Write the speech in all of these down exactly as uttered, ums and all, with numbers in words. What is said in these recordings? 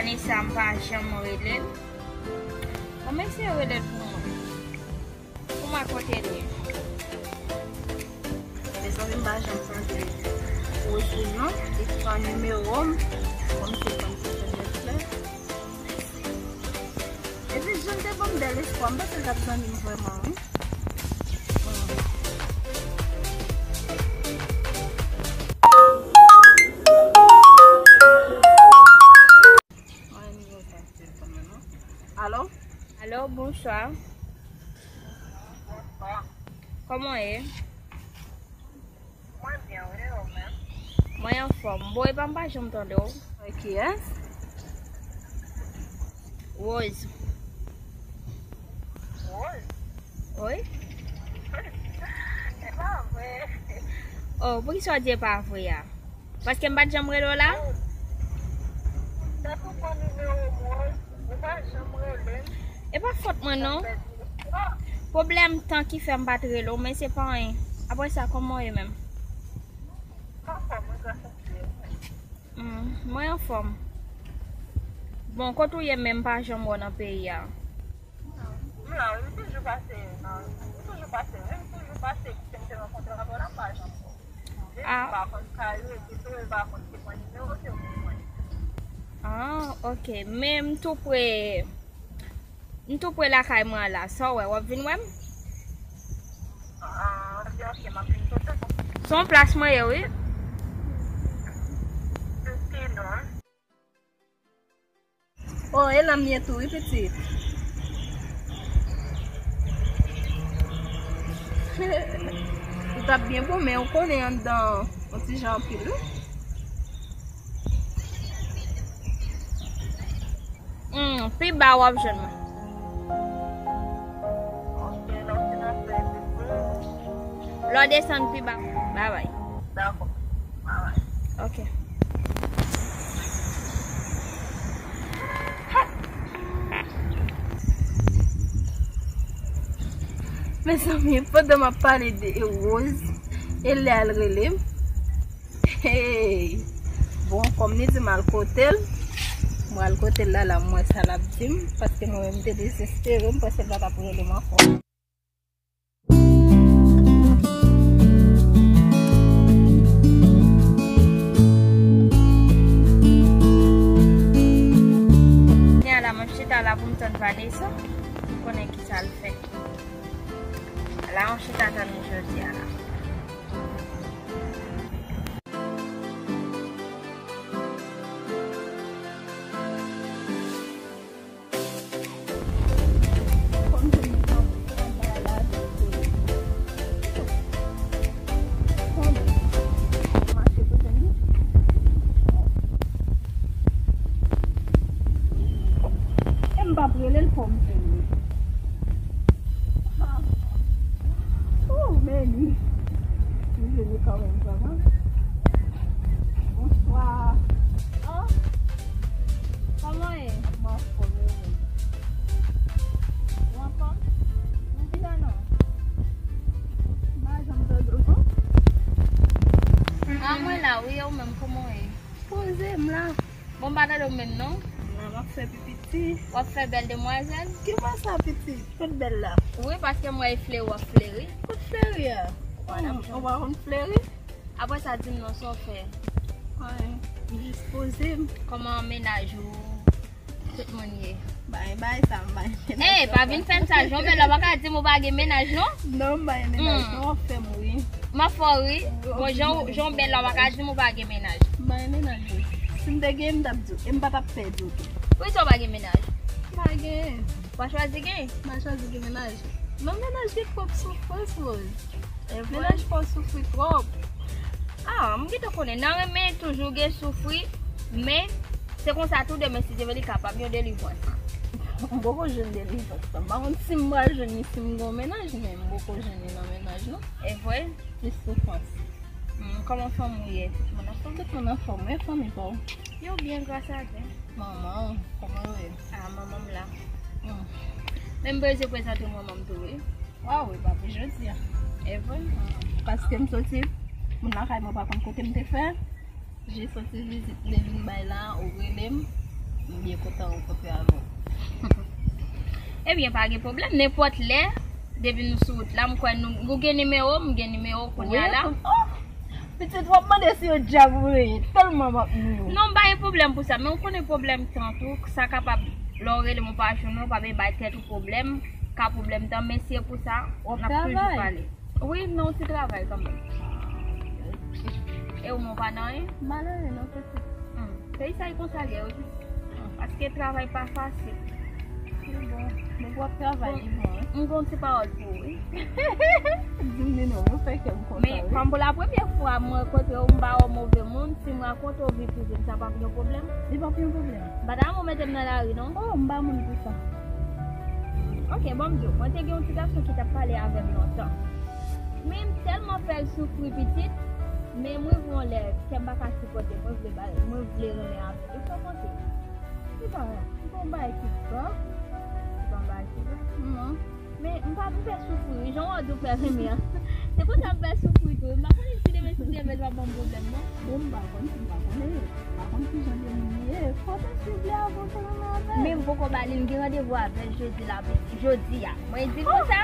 Men sa m pa janm rele l. Bon, men se rele l pou mwen. Pou mwen kote li. Mezanmi, m pa janm sonje Rose non. Li pran nimewo m. Bon, m te konn se Rose la. Epi, John te ban m bèl espwa. M panse l t ap zanmi m vrèman, wi. Alo? Alo, bonswa. Bonswa. Kòman w ye? Mwen byen, wi, ou menm? Mwen anfòm. Bon, epa m pa janm tande w. Kiyès? Rose. Rose? Wi. E pa vre. Oh, poukisa w di e pa vre a? Paske m pa t janm rele w la? Depi w pran nimewo m, Rose, ou pa janm rele m. E pa fòt mwen, non. Pwoblèm tan ki fè m pa t rele w, men se pa anyen. Apre sa, kòman w ye menm? M anfòm, wi, gras a Dye. Hmm, mwen anfòm. Bon, kote w ye menm, m pa janm wè w nan peyi a? M la, wi, m toujou pase, m toujou pase, wi, m toujou pase, kote m te rankontre w, apre la, m pa janm wè w. Ah. M pa konn kay ou, epi tou, m pa konn ki pran nimewo, se ou ki pran. Ah, ok. Men m tou pre, m tou pre lakay mwen la. Sa w wè, w ap vin wè m? Ah, ok, ok, m ap vin kote w. Se yon plas mwen ye, wi. Ok, non. Oh, e la m ye tou, wi, pitit. Ou t ap byen bon, men ou konnen anndan yon ti jan anpil, wi. Hmm, pi ba w ap jwenn mwen. Ok, lè w fin antre epi tou. Lè w desann pi ba. Babay. Dakò. Babay. Ok. Mezanmi, pandan m ap pale de Rose, e lè al rele m. Hey! Bon, kòm li di m al kote l, mwen al kote l la, la m wè sa l ap di m, paske mwen menm m te dezespere, m panse l pa t ap rele m ankò. Kounye a la, m ap chita la pou m tann Vanessa, pou m konnen kisa l fè. La, m ap chita tann li jodi a la. E m p ap rele l fò m jwenn li. Oh, men li. Li vini kanmenm, vrèman. Bonswa. Oh, kòman w ye? Mwen anfòm, e ou menm? Ou anfòm? Ou vin la non? M pa janm tande w, non? Ah, mwen la, wi, e ou menm, kòman w ye? Poze m la. Bon, m pa tande w menm, non? M la, m ap fè pi piti. W ap fè bèl demwazèl? Ki bò sa, piti? Kot bèl la? Wi, paske m wè e fleri w ap fleri. Kot fleri a? Ou pa konn fleri? Apre sa, di m non, sa w fè? Anyen, m jis poze m. Kòman mennaj ou? Tout moun ye. Bay, bay sa, m bay mennaj. Ey, pa vin fè m sa, jan w bèl la, w pa ka di m ou pa gen mennaj, non? Non, m bay mennaj, non, w ap fè m ri. M ap fè w ri. Bon, jan w, jan w bèl la, w pa ka di m ou pa gen mennaj. M bay mennaj, wi. Si m te gen, m t ap di w. E m pa t ap pè di w tou. Poukisa w pa gen mennaj? M pa gen. W pa chwazi gen? M pa chwazi gen mennaj. Non, mennaj gen twòp soufrans, Rose. E vre? Mennaj fè w soufri twòp. Ah, m gentan konnen. Nan renmen toujou gen soufri, men se konsa tou demen, si Dye vle, li kapab yon delivrans. M poko jwenn delivrans lan. M pa konn si m pral jwenn li si m gen yon mennaj, men m poko jwenn li nan mennaj, non. E vre? Plis soufrans. Hmm, kòman fanmi w ye? Tout moun anfòm? Tout moun anfòm, wi, fanmi pa w? Yo byen, gras a Dye. Manman w, kòman yo ye? Ah, manman m la. Hmm. Men m bezwen prezante manman m tou, wi. Waw, e pa pou jodi a. E vre? Hmm. Paske m soti, moun lakay mwen pa konn kote m te fè. Jis yon ti vizit m te vin bay la, ou rele m. M byen kontan rankontre avè w. Ebyen, pa gen pwoblèm. Nenpòt lè, depi nou sou wout la, m kwè nou, ou gen nimewo, m gen nimewo kounye a la. Oh! Pitit, w ap mande si yo djab ou ye. Tèlman m ap ri w. Non, m pa gen pwoblèm pou sa, men ou konnen pwoblèm tan tou, sa kapab, lè w rele m ou pa jwenn mwen, ou pa bezwen bay tèt ou pwoblèm, ka pwoblèm tan, men si e pou sa, n ap toujou pale. Wi, m nan yon ti travay kanmenm. E ou menm, ou pa nan anyen? Malere, non, pitit. Hmm. Peyi sa, e konsa l ye, wi. Hmm. Paske travay pa fasil. Bon, mwen w ap travay, bon, wi. M gon ti pawòl pou ou, wi. Di m li non, mwen fè kè m kontan, wi. Men, kòm pou la premye fwa mwen rankontre w, m pa wè w move moun, si m rakonte w vi prive m, sa p ap yon pwoblèm? Li p ap yon pwoblèm. M pa ta renmen w mete m nan lari, non. Oh, m pa moun pou sa. Ok, bon, m di w, mwen te gen yon ti gason ki t ap pale avè m lontan. Men m tèlman fè l soufri, pitit, men m rive yon lè, kè m pa ka sipòte, mwen vle ba-, mwen vle renmen avè l. Ou sa w panse? Li pa, li pa yon bagay ki grav. Li pa yon bagay ki grav. Non. Men m pa, m fè soufri, wi. Jan w wè w di w fè renmen an. Se konsa m fè soufri tou. M pa konnen si demen si Dye vle l p ap ban m pwoblèm, non. Bon, m pa konn, m pa konnen. M pa konn ki jan de moun li ye. Fò w te swiv li avan w te renmen avè l. Men m poko ba li, m gen randevou avè l jodi la, jodi a. Mwen di konsa,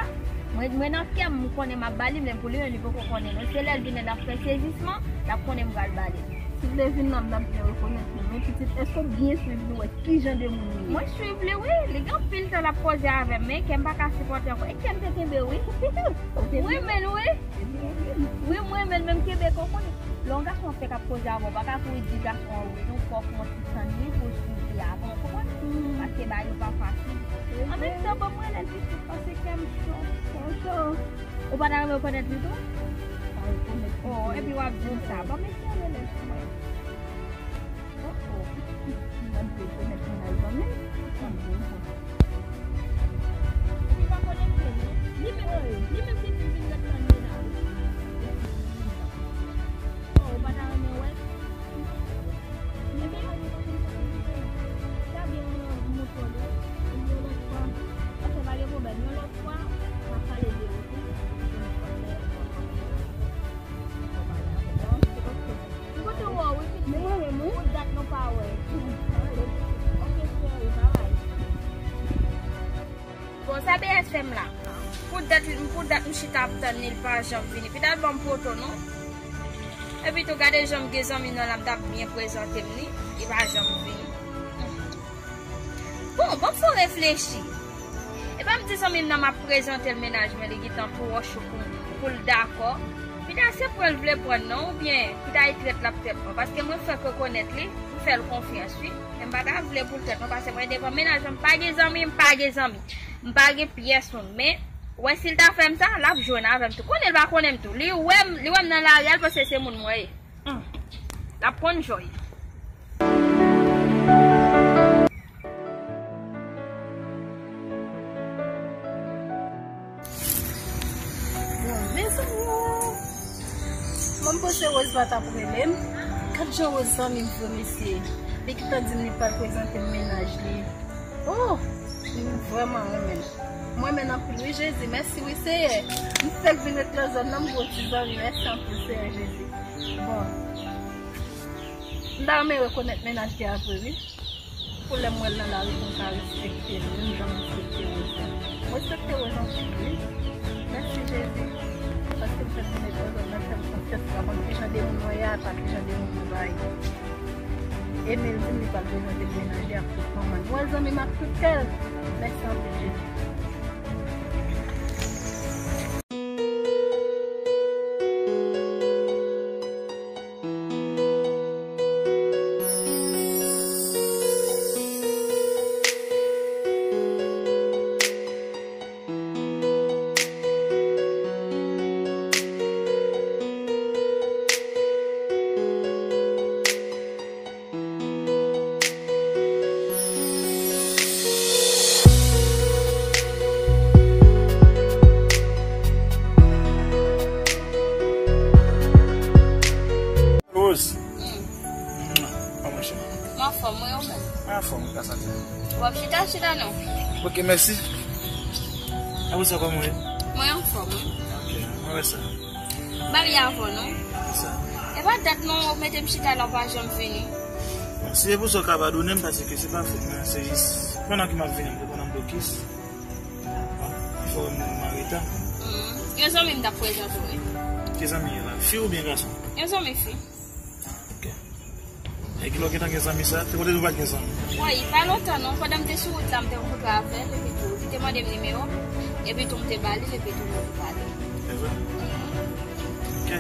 mwen, mwen nan kè m, m konnen m ap ba li, men pou li menm, li poko konnen non. Se lè l vin la, l ap fè sezisman, l ap konnen m pral ba li. Si l te vin la, m t ap byen rekonèt li. Men pitit, èske w byen swiv li, wè ki jan de moun li ye? Mwen swiv li, wi. Li gen anpil tan l ap koze avè m, men kè m pa ka sipòte ankò. E kè m te kenbe, wi. Ou te vin? Mwen menm, wi. Wi, mwen menm, menm kenbe kòkòt. Lè yon gason ap fèk ap koze avè w, pa ka kouri di gason an wi, non, fò w pran ti tan li pou w swiv li avan, w konprann? Paske bagay yo pa fasil. An menm tan, ban m rele l pitit, paske kè m cho, cho, cho. Ou pa ta renmen rekonèt li tou? Pa rekonèt li. Oh, epi w ap di m sa. Ban m eseye rele l pou mwen. Oh, oh. Mwen te konekte nan zanmi. Li pa konekte, non. Li menm, li menm ki di vin ret tann li la. Oh, ou pa ta renmen wè? Ebyen, ta byen mwen montre w li. Yon lòt fwa. Ok, pa gen pwoblèm. Yon lòt fwa, m ap pale de ou tou. M kote w wi, pitit. Pou dat nou pa wè. Ok, cheri, babay. Bon, sa B S fè m la. Pou dat, pou dat m chita ap tann li, li pa janm vini. Pitit, ban m poto, non. Epi tou, gade jan m gen zanmi nan la, m t ap byen prezante m li, li pa janm vini. Bon, bon, fò reflechi. E pa m di zanmi m nan m ap prezante l mennaj mwen, li gentan twò cho pou, pou l dakò. Pita se pran l vle pran non, oubyen pita e trèt l ap trèt mwen. Paske mwen fèk rekonèt li, m fè l konfyans, wi. Men m pa ta vle pou l trèt mwen, paske mwen devan mennaj mwen, m pa gen zanmi, m pa gen zanmi. M pa gen pyès moun. Men, wè si l ta fè m sa, l ap jwenn avè m tou. Konnen l pa konnen m tou. Li wè m, li wè m nan lari a, l panse se moun mwen ye. Hmm. L ap konn jan l ye. Bon, mezanmi, mwen m panse Rose pa t ap rele m. Gad jan Rose zanmi m vre, mesye. Li gentan di m li pral prezante m mennaj li. Oh, m vrèman renmen l. Mwen menm anpil, wi, Jezi. Mèsi, wi, Seyè. M fèk vin ret nan zòn nan, m gen yon ti zanmi. Mèsi anpil, Seyè Jezi. Bon. M ta renmen rekonèt mennaj li a vre, wi. Pou lè m wè l nan lari pou m ka respekte l, menm jan m respekte Rose la. M respekte Rose anpil, wi. Mèsi, Jezi. Paske m fèk vin ret nan zòn nan, fè m konfyans, m pa konn ki jan de moun mwen ye, apa ki jan de moun mwen va ye. E men l di m li pral prezante m mennaj li ak tout manman l. Mwen zanmi m ak tout kè l. Mèsi anpil, Jezi. Rose. Mm. Kòman chè? Mwen anfòm, wi, ou menm? Mwen anfòm, wi, ka santi. W ap chita, chita non. Ok, mèsi. Apre sa, kòman w ye? Mwen anfòm, wi. Ok, mwen wè sa. M pa byen avè w non. Sa. E pa dat non, w mete m chita la, w pa janm vini. Se pou sa w ka padone m, paske se pa fòt mwen, se jis pandan ke m ap vini, m te pran nan blokis. Bon, fò m an reta. Mm. Yon zanmi m t ap prezante w, wi. Ki zanmi ye la? Fi oubyen gason? Yon zanmi fi. Ok. E kilè w gentan gen zanmi sa? Se kote nou pa t gen zanmi? Wi, pa lontan non. Pandan m te sou wout la, m te rankontre avè l, epi tou, li te mande m nimewo m, epi tou, m te ba li l, epi tou, nou te pale. Se vre? Ok.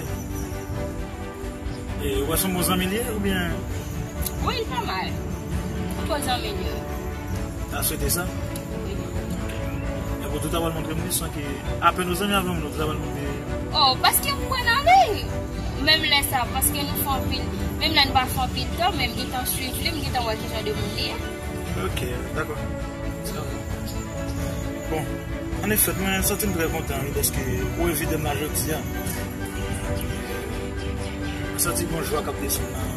E ou wè se yon bon zanmi li ye, oubyen? Wi, li pa mal. Yon bon zanmi li ye. Ta swete sa? Wi. Ok. E pou tou ta pral montre m li, san ke apèn nou zanmi avè moun, tou ta pral montre. Oh, paske m kwè nan li. Menm lè sa, paske nou fè anpil, menm lè nou pa fè anpil tan, men m gentan swiv li, m gentan wè ki jan de moun li ye. Ok, dakò. Bon, an efè, mwen santi m trè kontan, wi, dèske ou envite m la jodi a. Mwen santi gon jwa k ap desann nan,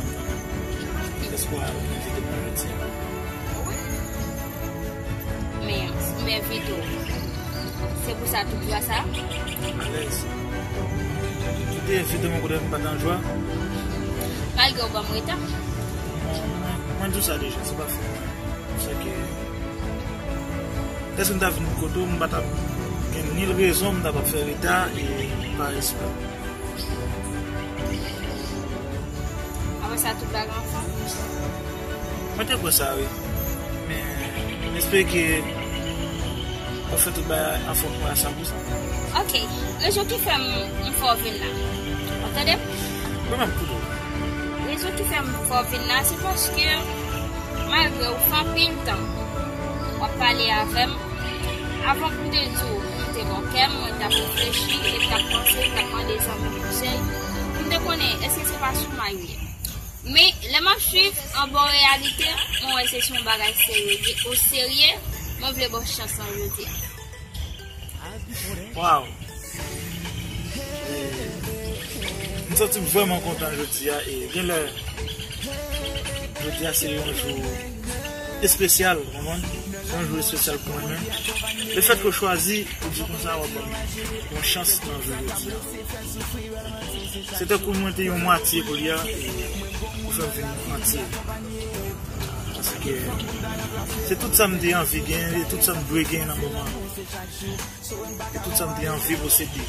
dèske ou envite m la jodi a. Men, men Vito, se pou sa tout jwa sa? Alèz. Ou te envite mwen kote m pa t an jwa. Malgre w ban m reta. Mwen di w sa deja, se pa fòt mwen. Sa ke, dèske m ta vin kote w, m pa t ap gen ni rezon, m ta p ap fè reta e pa respè. Apre sa, tout bagay anfòm? Mwen te kwè sa, wi. Men, m espere ke w ap fè tout bagay anfòm pou a san pou san. Ok. Rezon ki fè m, m fè w vin la. W ap tande m? Mwen menm, koute w. Rezon ki fè m fè w vin la, se paske, malgre w fè anpil tan w ap pale avè m, avan pou m te di w, m te bò kè m, mwen t ap reflechi, e m t ap panse, m t ap mande zanmi konsèy, pou m te konnen èske se pa sou may ou ye. Men, lè m ap swiv, anba w reyalite, mwen wè se sou yon bagay serye, o serye, mwen vle ba w chans lan jodi a. Waw! M santi m vrèman kontan jodi a, e genlè jodi a se yon jou espesyal, ou konprann? Se yon jou espesyal pou mwen menm. Lefètke w chwazi pou di konsa w ap ban m yon chans nan jou jodi a. Se tankou mwen te yon mwatye kounye a, e ou fè m vin antye. Paske se tout sa m te anvi gen, e tout sa m dwe gen nan moman an. E tout sa m te anvi posede.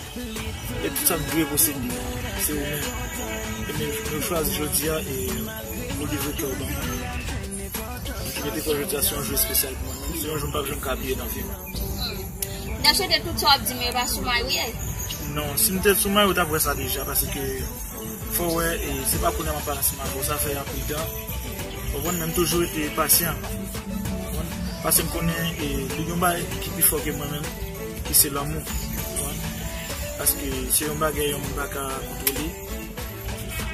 E tout sa m dwe posede. Se ou menm. E men, nou chwazi jodi a e ou livre kè w ban mwen. Donk, mete kò jodi a se yon jou espesyal pou mwen menm. Se yon jou m p ap janm ka bliye nan vi m. M ta swete tout sa w ap di m yo pa sou may ou ye. Non, si m te sou may ou, w t ap wè sa deja, paske fò w wè, e, se pa kounye a m ap pale ansanm avè w, sa fè anpil tan. Ou konprann, men m toujou rete pasyan. Ou konprann? Paske m konnen, e, li gen yon bagay ki pi fò ke mwen menm, ki se lanmou. Ou konprann? Paske se yon bagay yon moun pa ka kontwole.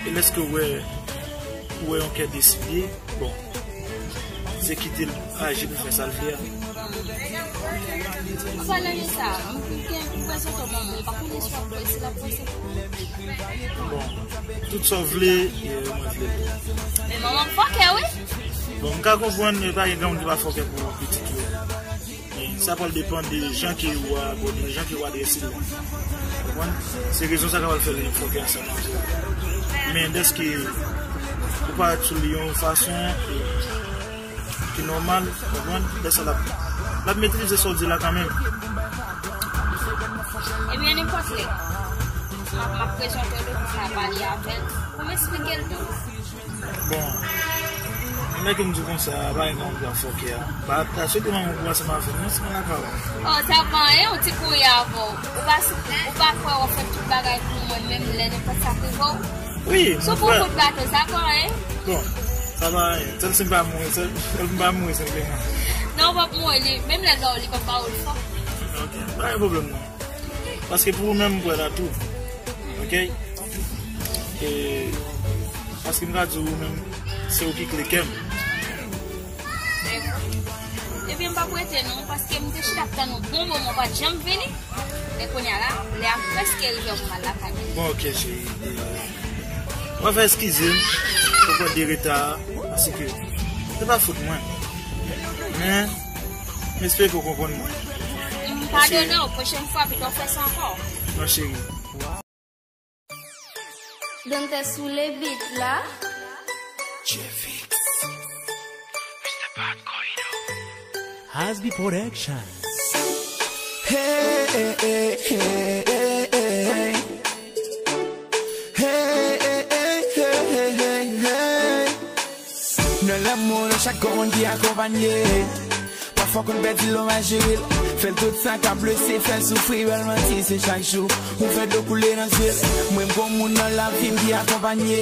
E lèske w wè, ou wè yon kè deside, bon, se kite l aji pou fè sa l vle a. An palan de sa, m gen pou prezante w manman m, pa konnen si w ap wè, si l ap wè se pou ou. Bon, tout sa w vle, e, mwen vle l. Men manman m fòkè, wi. Bon, m ka konprann, e pa gen granmoun ki pa fòkè pou pitit yo. Men sa pral depann de jan ke ou a abòde, de jan ke ou adrese l la. Ou konprann? Se rezon sa k pral fè l fòkè ansanm avè w. Men dèske ou parèt sou li yon fason, e, ki nòmal, ou konprann? Lè sa l ap, l ap metrize sa w di la kanmenm. Ebyen, nenpòt lè, m ap, m ap prezante w de pou sa pale avè l, pou m esplike l tou. Bon, men ke m di w konsa, pa gen moun ki ap fòkè a. Pa ta swete manman pou ansanm avè m, non, se pa lakay ou. Oh, sa pa anyen, yon ti kouri avè w. Ou pa, ou pa kwè w ap fè tout bagay pou mwen, menm lè nenpòt sa k rive w. Wi, mwen kwè. Sou pou kout bato, sa pa anyen. Bon, sa pa anyen. Sèl si m pa mouri, sèl, sèl m pa mouri senpleman. Non, w p ap mouri, li, menm lè l ba w, li p ap ba w l fò. Ok, pa gen pwoblèm non. Paske pou ou menm, m kwè nan tou. Ok? E, paske m ka di ou menm, se ou ki kle kè m. Ebyen, m p ap rete non, paske m te chita ap tann ou bon moman, ou pa t janm vini. Men kounye a la, lè a prèske rive pou m al lakay mwen. Bon, ok, cheri. E, mwen fè eskize m pou pran de reta a, paske se pa fòt mwen. Men, m espere ke w konprann mwen. M padone w, pwochèn fwa, pito w fè sa ankò. Non, cheri. Dantès sou le beat la. Jeffix. Asbi Production. Hey, hey, hey, hey, hey, hey. Hey, hey, hey, hey, hey, hey, hey. Nan lanmou, nou chak gon moun ki akonpanye. Pafwa konn pèdi lò mal jere l. Fè l tout sa k ap blese, fè l soufri, ba l manti, se chak jou. Ou fè dlo koule nan zye l. Mwen, m gon moun nan lavi m ki akonpanye.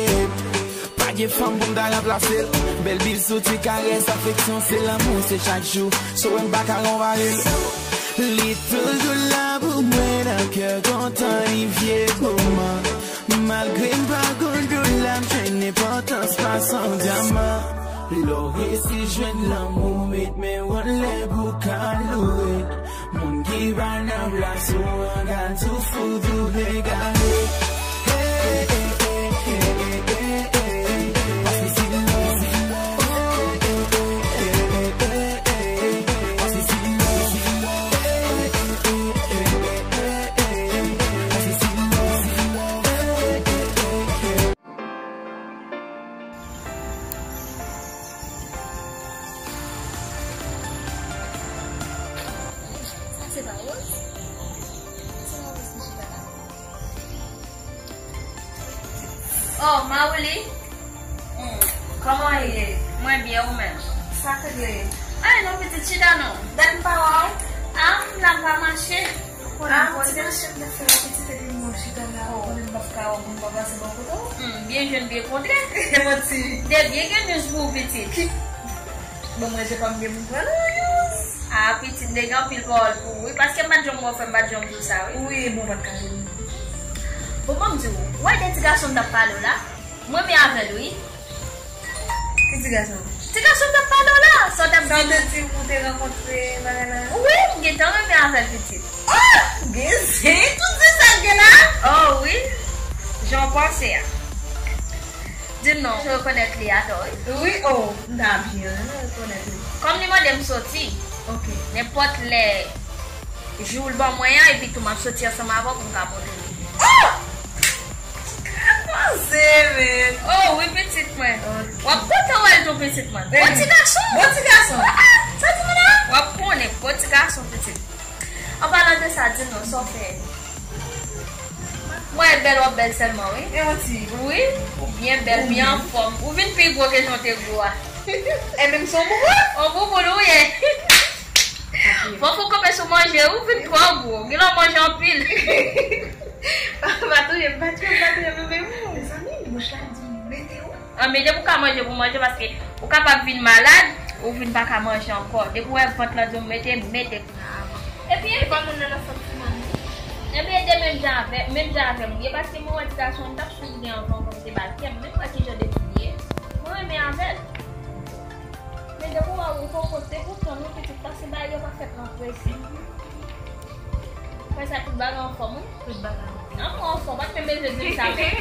Pa gen fanm pou m ta ranplase l. Bèl bib soti karès, afeksyon se lanmou, se chak jou. So m pa ka konpare l. Li toujou la pou mwen nan kè kontan, li vye moman. Malgre m pa gon dola, m jwenn enpòtans pa san dyaman. Lè w resi jwenn lanmou, met men w anlè pou w ka loure. Moun ki pa nan plas ou an ka tou fou, tou egare. Hey, hey, hey, hey, hey, hey, hey. Paske si love. Hey, hey, hey, hey, hey, hey, hey, hey. Paske si love. Hey, hey, hey, hey, hey, hey, hey, hey. Paske si love. Hey, hey, hey, hey. Sa se pa Rose? Se pa Rose ki chita la? Oh, Mauli? Hmm, kòman w ye? Mwen byen, ou menm? Sa k gen? Ay, non, pitit, chita non. Dat m pa wè w. Ah, m la m pa mache. Ah, ti mache m t ap fè la, pitit, epi m wè w chita la. Oh. Konnen m p ap ka wè w pou m pa pase bò kote w. Hmm, byen jwenn, byen kontre. Manti. De byen gen news pou ou, pitit. Ki? Bon, mwen, je pa m gen pou m pran nan news. Ah, pitit, de gen anpil pawòl pou ou, wi, paske m pa t janm wè w fè, m pa t janm di w sa, wi. Wi, bon, w pa t ka jwenn. Bon, ban m di w, ou wè de ti gason m t ap pale w la? M renmen avè l, wi. Ki ti gason? Ti gason m t ap pale w la, sa w t ap di. Sa w te di ou te rankontre bagay la? Wi, m gentan renmen avè l, pitit. Oh! Gen zen, tout zen sa gen la? Oh, wi. Jan w panse a. Di m non, ou rekonèt li atò, wi. Wi, oh, m ta byen renmen rekonèt li. Kòm li mande m soti, ok, nenpòt lè jou l ban mwen an, epi tou m ap soti ansanm avè w pou m ka montre li. Oh! Ka koze, men. Oh, wi, pitit mwen. Ok. W ap kontan wè l tou, pitit mwen. Bon ti gason. Bon ti gason. Ah, ah, sa di moun an? W ap konnen, bon ti gason, pitit. An palan de sa, di m non, sa w fè? Mwen bèl, w ap bèl sèlman, wi. E yon ti. Wi, ou byen bèl, byen anfòm. Ou vin pi gwo ke jan w te gwo a. E menm se yon bouboul? Yon bouboul, ou ye. Fò w kanpe sou manje, ou vin twò gwo. Gen lè w manje anpil. Pa touye m, pa touye m, pa touye m, non, men mezanmi, bouch la di m mete w. An, men depi w ka manje pou manje, paske ou kapab vin malad, ou vin pa ka manje ankò. Depi w wè vant lan di w mete, mete. Epi, epi pa moun nan nan sant ti manmi. Epi, ede menm jan avè, menm jan avè m, wi, paske mwen wè ti gason an, m t ap swiv li anvan, kòm se ba l kè m, men m wè ki jan de moun li ye. Mwen renmen avè l. Men depi w wè ou poko te kontan non pitit, paske bagay yo pa fèt nan prese. Fè sa tout bagay anfòm, wi. Tout bagay anfòm. An, mwen anfòm, pa t menm bezwen di m sa, men.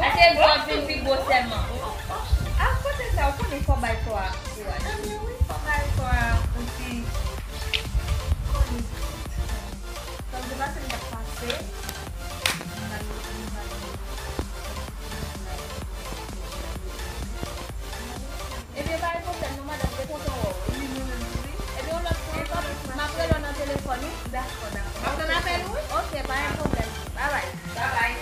Ase gwo ap vin pi gwo sèlman. A, kote sa, ou konnen fò bay kò a kouraj. Ebyen wi, fò bay kò a yon ti konnen. Kòm se pase m t ap pase. Ebyen, pa gen pwoblèm non, madanm, te kontan wè w, wi. Wi, mwen menm tou, wi. Ebyen, yon lòt fwa ankò, m ap rele w nan telefòn, wi. Dakò, dakò. M ap tann apèl ou, wi. Ok, pa gen pwoblèm. Babay. Babay.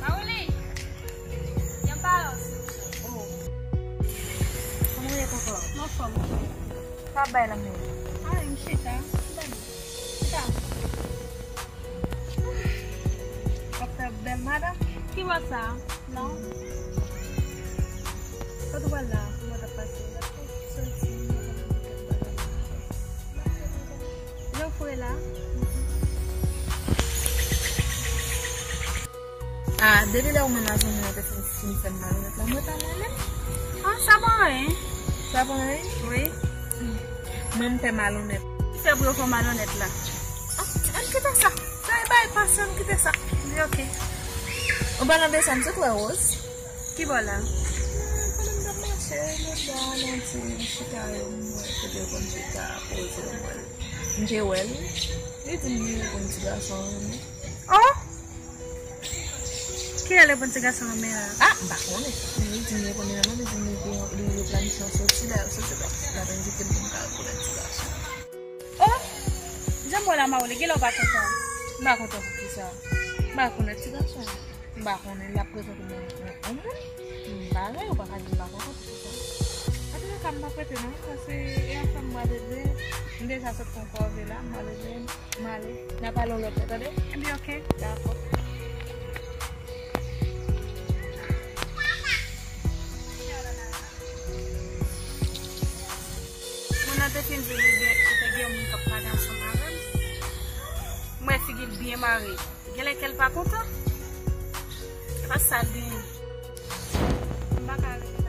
Mauli, vyen m pale w, silvouplè. Oh. Kòman w ye, papa? M anfòm. Sa w ap bay la menm? Anyen, m chita. Chita. W ap fè bèl madanm? Ki bò sa? Non. Kote w pral la? Kòman w t ap pase? Soti, m pa konn kote m pral la. Jan w foure la? Ah, depi lè ou menm ak zanmi w te fin, fin fè m malonèt la, mwen pa mwen menm. Ah, sa pa anyen. Sa pa anyen? Wi. Mwen m fè malonèt. Ki fè pou yo fè w malonèt la? Ah, ann kite sa. Sa e bay pase, ann kite sa. Li oke. An palan de sa, m sot wè Rose. Ki bò la? Pandan m t ap mache, m wè bò a, nan ti chita yo, m wè kote yo konn chita, poze yo, m wè l. M te wè l. Li di m li konn ti gason renmen. Oh! Kilè l reponn ti gason renmen a? Ah, m pa konnen. Men li di m li reponn renmen, li di m li gen, li, li planifye yon soti, lè yo soti, l ap, l ap envite m pou m ka rekonèt ti gason. Oh! Jan m wè la, Maole, genlè w pa kontan. M pa kontan poukisa? M pa rekonèt ti gason. M pa konnen, l ap prezante m yon, yon, yon moun. M pa wè, ou pa ka di m pa kontan poukisa. Antouleka, m p ap rete non, paske e ansanm m pral rete, m deja sot fè yon kòve la, m pral rete, m ale. N a pale yon lòt lè, tande? Ebyen, oke. Dakò. Moun nan te fin di li gen, li te gen yon moun k ap pale ansanm avè l. M wè figi l byen mare. Genlè kè l pa kontan. E pa sa l genyen. M pa ka rete.